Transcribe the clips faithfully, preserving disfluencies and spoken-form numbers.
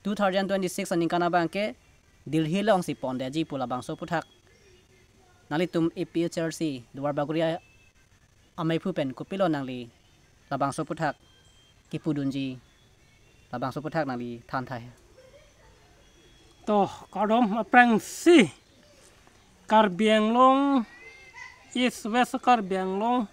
two thousand twenty-six aningkan abang ke Delhi alongsi pondetji pu labangso aphuthak. Nanglitum A P H L C Duar Bagori ameiphu pen kopilo nangli labangso aphuthak kipudunji, labangso aphuthak nangli than thai. To, kardom aphrangsi Karbi Anglong, East West Karbi Anglong,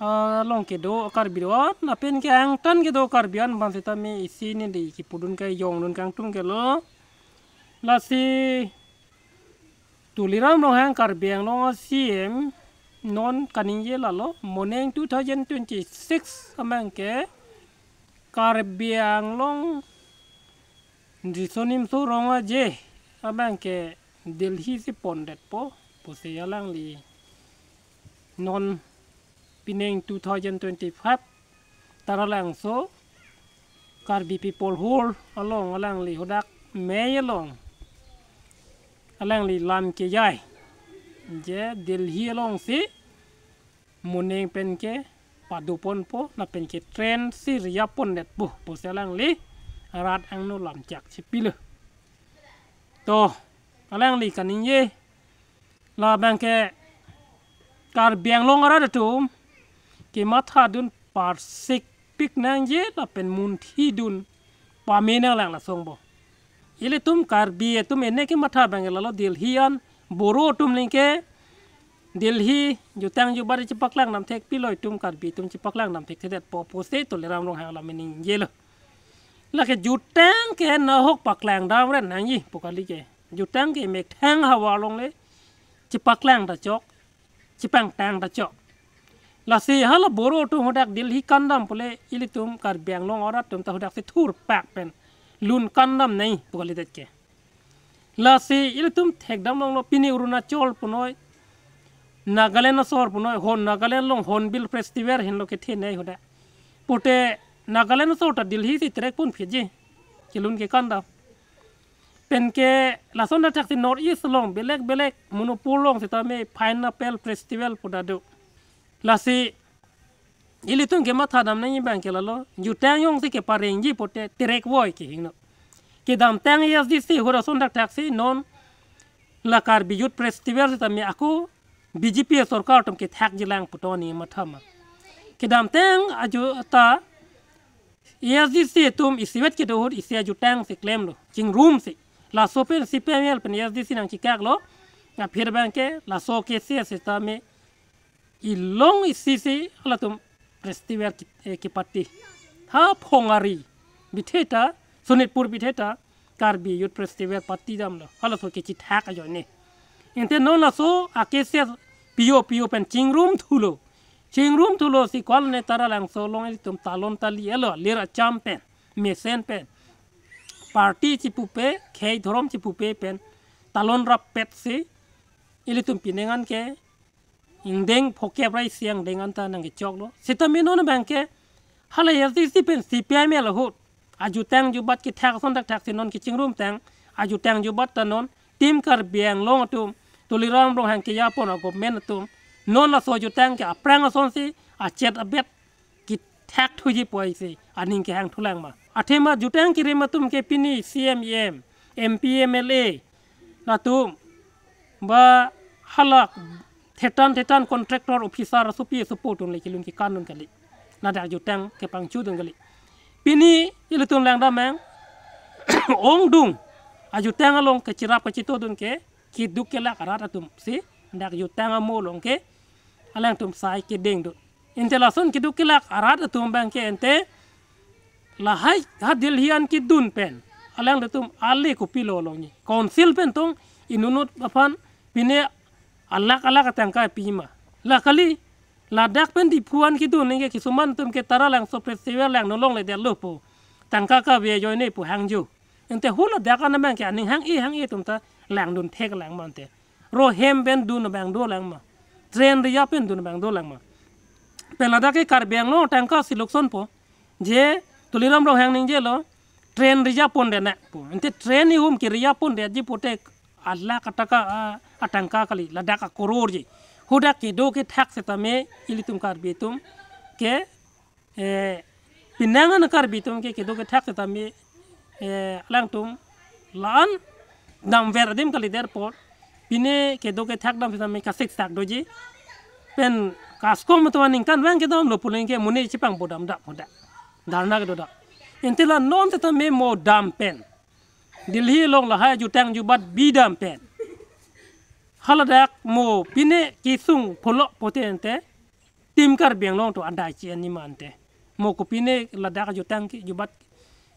ah, along kedo Karbi do-an, lapen ke angtan kedo Karbi an aphan sitame isi neli kipudun kejongdun kangtung kelo. Lasi Tuliram Ronghang Karbi Anglong a-C M non kaningje lalo, moning two thousand twenty-six abang ke Karbi Anglong riso nimso rong aje abang ke Delhi si pondetpo pusi alangli non pining two thousand twenty-five Taralangso Karbi People Hall along alangli hadak mei along alangli lam kejai je Delhi alongsi moning pen ke padoponpo, lapen ke train si riya pondetpo pusi alangli arat angno lam chak si pilo. To, alangli kaningje labang ke Karbi Anglong arat atum kemathadun parsikpik nangji lapen munthidun pame nanglang lason bo. Ilitum Karbi atum ene kematha abang ke lalo Delhi an Boro atum ningke Delhi jutang jubat chepaklang dam thek pilo, itum Karbi atum chepaklang dam thekthedetpo pusi Tuliram Ronghang alam ningje lo. Lake jutang ke nahok paklang dam ren nangji pu kali ke. Jutang ke methang havar along le chepaklang ta chok, chepangtang ta chok. Lasi hala Boro atum hadak Delhi kan dam pule ilitum Karbi Anglong arat atum ta hadak si thurpak pen lun kan dam nai pu kalidet ke. Lasi ilitum thekdam longlo, pini Arunachal punoi, Nagaland asor punoi, Hon Nagaland along Hornbill Festival henlo kethenei hadak. Pute Nagaland asor ta Delhi si terek pon phitji kelun kekan dam. Pen ke lason athak si North East along belek belek Manipur along sitame Pineapple Festival pu ta do. Lasi ilitum kematha dam nangji abang ke lalo jutang jongsi keparengji pute terek voi kehingno. Kedamtang A S D C ahut ason athak si non la Karbi Youth Festival sitame ako B J P sorkar atum kethakji lang pu toni mathama. Kedamtang aju ta A S D C atum isivet kedo ahut isi ajutang si klemlo, chingrum si. Laso pen C P I M L pen A S D C nangchekaklo. Aphi abang ke laso ke se sitame ilong isi si halatum festival ki, eh, kipati. Ha Phongari bithe ta, Sonitpur bithe ta Karbi Youth Festival pati damlo. Halaso kechethak ajoine. Ante non laso a-cases P O P O pen chingrum thulo. Chingrum thulo si kol ne Taralangso along ilitum talon tali elo, lir acham pen, mesen pen, party chipupe, khei dhorom chipupe pen talon rappet si ilitum pinengan ke ingdeng phokep ra isi angdeng anta nangkechoklo. Sitame non abang ke hala A S D C pen C P I M L ahut ajutang jubat kethak ason athak si non kechingrum tang, ajutang jubat ta non Team Karbi Anglong atum, Tuliram Ronghang kejapon a-government atum non laso ajutang ke aphrang asonsi achet abet kethak thuji pusi aning kehang thulang ma. Athema jutang kerim atum ke pini C M, E M, M P, M L A latum ba halak thetan thetan contractor, officer asopi asopo atum le kelun kekan dun kali. Ladak jutang kepangchudun kali. Pini ilitum langdam abang ongdung ajutang along kecherap kechitodun ke keduk kelak arat atum si dak jutang amo along ke alangtum sai kedengdun. Ante lason keduk kelak arat atum abang ke ante lahai ha Delhi an kedun pen alangtum ale kopilo longji. Council pen tong inut inut aphan pine alak alak atangka pima. La kali ladak pen Diphu an kedun ningke kisuman atum ke Taralangso festival lang nolong le detlo pu tangka kave ajoine pu hangjo. Ante hula dak an abang ke aning hang-e hang-e atum ta langdun thek lang ma ante. Ro hem pen dun abang dolang ma. Train reserve pen dun abang dolang ma. Pen ladak ke Karbi Anglong tangka si loksonpo. Je Tuliram Ronghang ningjelo train reserve pondet nang pu. Ante train ihum ke reserve pondetji pute alak atangka, ah, atangka kali, ladak akoror ji. Hadak kedo kethak sitame ilitum Karbi atum ke, eh, pinangan Karbi atum ke kedo kethak sitame eh, alangtum la-an damver adim kalidet apot pine kedo kethak dam sitame kasiksak doji. Pen kasko matuan ningkan vang kedamlo puning ke monit chepangpo dam dak hodak. Dharna kedo dak. Ante la non sitame mo dam pen Delhi along lahai jutang jubat bidam pen haladak mo pine kesung pholok pote ante Team Karbi Anglong atum adai chi-an ni ma ante. Mo kopine ladak jutang ke jubat,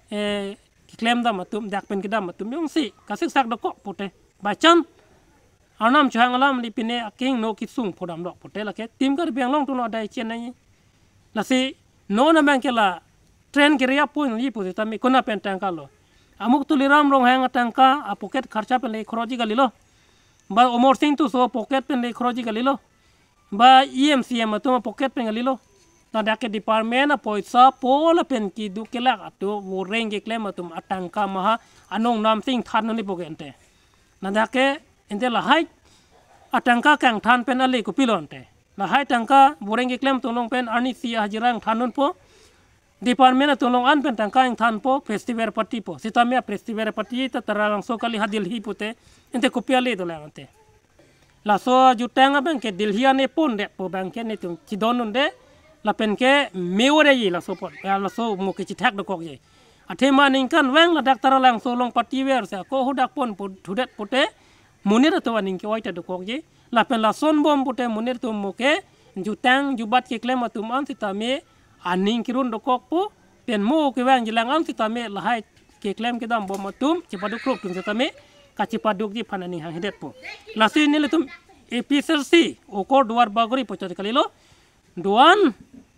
eh, keklem dam atum, dak pen kedam atum jongsi kasiksak dokok pote. By chance arnam chohang alamli pine akehingno kesung phodamlok pote lake Team Karbi Anglong atum adai chi-an nangji. Lasi non abang ke la train kere-ap ponji pu sitame konat pen tangka lo? Amuk Tuliram Ronghang atangka apocket kharcha pen le khoroji kalilo. Ba Amarsing Tisso pocket pen le khoroji kalilo. Ba E M C M atum pocket pen kalilo. Ladak ke department apoisa po lapen keduk kelak atum voreng keklem atum atangka maha anong namsing than nani poke ante. Ladak ke ante lahai atangka kangthan pen ale kopilo ante. Lahai tangka voreng keklem atum along pen arnisi hajira ingthan dunpo. Department atum along an pen tangka ingthanpo, festival party po. Sitame festival party ta Taralangso kali ha Delhi pote. Ante kopi ale dolang ante. Laso jutang abang ke Delhi ane pondetpo abang ke netum chidon dunde. Lapen ke meore ji laso pon. Ya laso mo kechethak dokokji. Athema ningkan vang ladak Taralangso along party ver se ako hodak ponpo thudet pote monit atum aning ke-oi ta dokokji. Lapen lason bom pote monit atum mo ke jutang jubat keklem atum an sitame aning kerun dokokpo. Pen mo kevang jilang an sitame lahai keklem kedam bom atum chepaduk krok atum sitame kachepadukji aphan aning hangdetpo. Lasi nelitum A P H L C Okor Duarbagori pochot kalilo. Do-an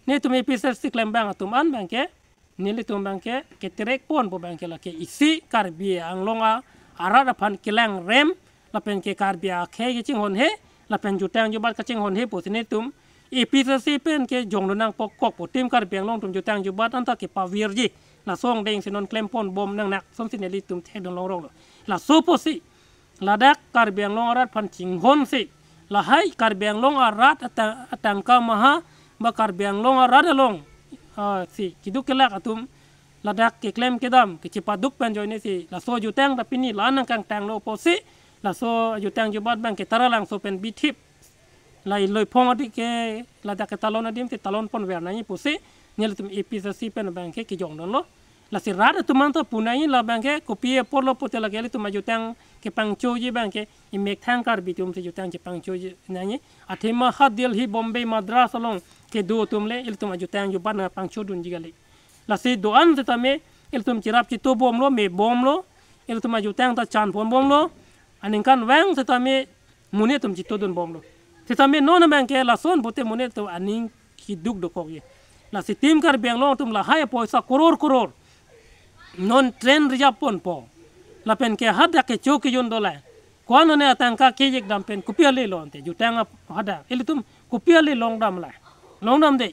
netum A P H L C klembang atum an abang ke nelitum abang ke keterek ponpo abang ke lake isi Karbi Anglong a arat aphan kelang rem lapen ke Karbi akhei kachinghonhe lapen jutang jubat kachinghonhe pusi netum A P H L C pen kejongdun nangpo kokpo, Team Karbi Anglong atum jutang jubat anta kepavirji. Laso angdeng si non klem pon bom nangnak sonsi nelitum thekdun longroklo. Laso pusi ladak Karbi Anglong arat aphan chinghonsi lahai Karbi Anglong arat atang-, atangka maha ba Karbi Anglong arat along, ah, si keduk kelak atum ladak keklem kedam kechepaduk pen ajoine si laso jutang ta pini la nangkangtanglo pusi laso jutang jubat abang ke Taralangso pen bithip. La iloi phong adik ke ladak ke talon adim si talon ponver nangji pusi nelitum A P H L C pen abang ke kejongdunlo. Lasi rat atum anta pu nangji la abang ke kopi apotlo pote lake ilitum ajutang kepangchoji abang ke imethang Karbi atum si jutang chepangchoji nangji. Athema ha Delhi, Bombay, Madras along kedo atum le ilitum ajutang jubat nangpangchodunji kali. Lasi do-an sitame ilitum cherap cheto bomlo, me bomlo, ilitum ajutang ta chan pon bomlo. Aningkan vang sitame monit atum chetodun bomlo. Sitame non abang ke lason pote monit atum aning keduk dokokji. Lasi Team Karbi Anglong atum lahai apoisa koror koror non train reserve ponpo. Lapen ke hadak kecho kejun dolang. Ko-an ne atangka kejek dam pen kopi ale lo ante jutang ap hadak. Ilitum kopi ale longdam la. Longdamde.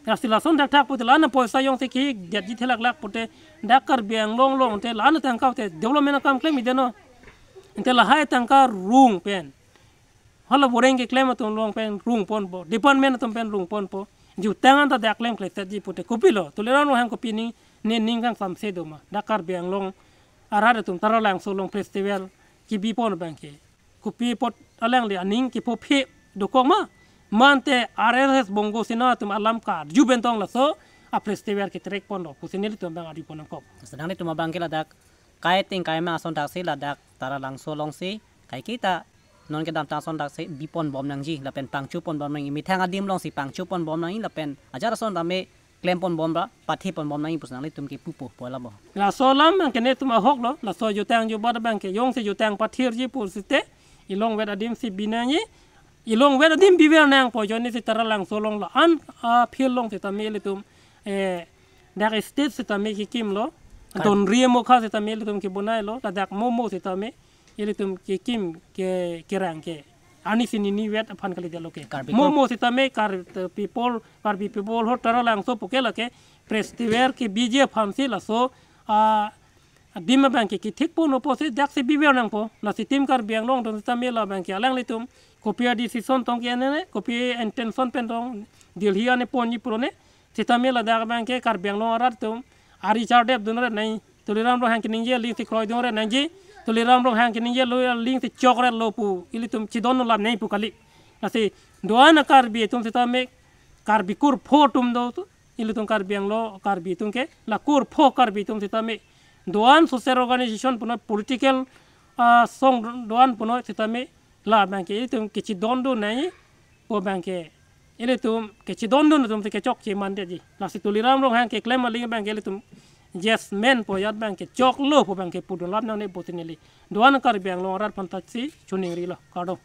Lasi lason thakthak pote la-an apoisa jongsi kejekji thelaklak pote dak Karbi Anglong along ante la-an atangka pote development akam klemji deno. Ante lahai atangka rung pen hala voreng keklem atum along pen rung ponpo, department atum pen rung ponpo. Jutang anta dak klem klesetji pote kopilo? Tuliram Ronghang kopi ning, ne ning kangsamse doma? Dak Karbi Anglong arat atum Taralangso along festival kebi pon abang ke kopi apot alangli aning kephophe dokok ma? Mante R S S Bongo Sena atum alam karju pen tong laso a festival keterek ponlo pusi nelitum abang ari pon nangkok. Sedang netum abang ke ladak kai ting kai ma ason thaksi ladak Taralangso alongsi kai kita non kedamtang ason thaksi bi pon bom nangji lapen pangcho pon bom nangji, methang adim alongsi pangcho pon bom nangji lapen ajat ason tame klem pon bomra pathe pon bom nangji pusi nanglitum kepupo pola bo. Laso alam abang ke netum ahoklo, laso jutang jubat abang ke jongsi jutang pathirji pusite ilongvet adim si bi nangji. Ilongvet adim biver nangpo ajoine si Taralangso along la-an a field along sitame ilitum, eh, dak stage sitame kekimlo. Kar- Donri Mokha sitame ilitum kebonailo, ladak mo mo sitame ilitum kekim ke kerang ke. Arnisi ninivet aphan kalidetlo ke. Karbi Mo Kok- mo sitame Kar-, people, Karbi people ho Taralangso puke lake festival kebiji aphansi laso, ah, adim abang ke kethik ponpo si daksi biver nangpo. Lasi Team Karbi Anglong atum sitame la abang ke alanglitum kopi a-decision tong ke ane, kopi intention pen tong Delhi ane ponji purone. Sitame ladak abang ke Karbi Anglong arat atum ari chardep dunre nai. Tuliram Ronghang keningje aling si kroidun ret nangji, Tuliram Ronghang keningje lo aling si chokret lo pu ilitum chedondun lap nangji pu kali. Lasi do-an a Karbi atum sitame Karbi kurpho atum do tu, ilitum Karbi Anglong Karbi atum ke la kurpho Karbi atum sitame do-an social organization punoi, political ah, song do-an punoi sitame labangke ilitum kechedondun nangji pu abangke ilitum kechedondun atum si kechokche mandetji. Lasi Tuliram Ronghang keklem aling abangke ilitum yes men pu ajat abangke choklo pu abangke pudun lap nangne putin neli do-an Karbi Anglong arat aphan ta si choningrilo, kardom.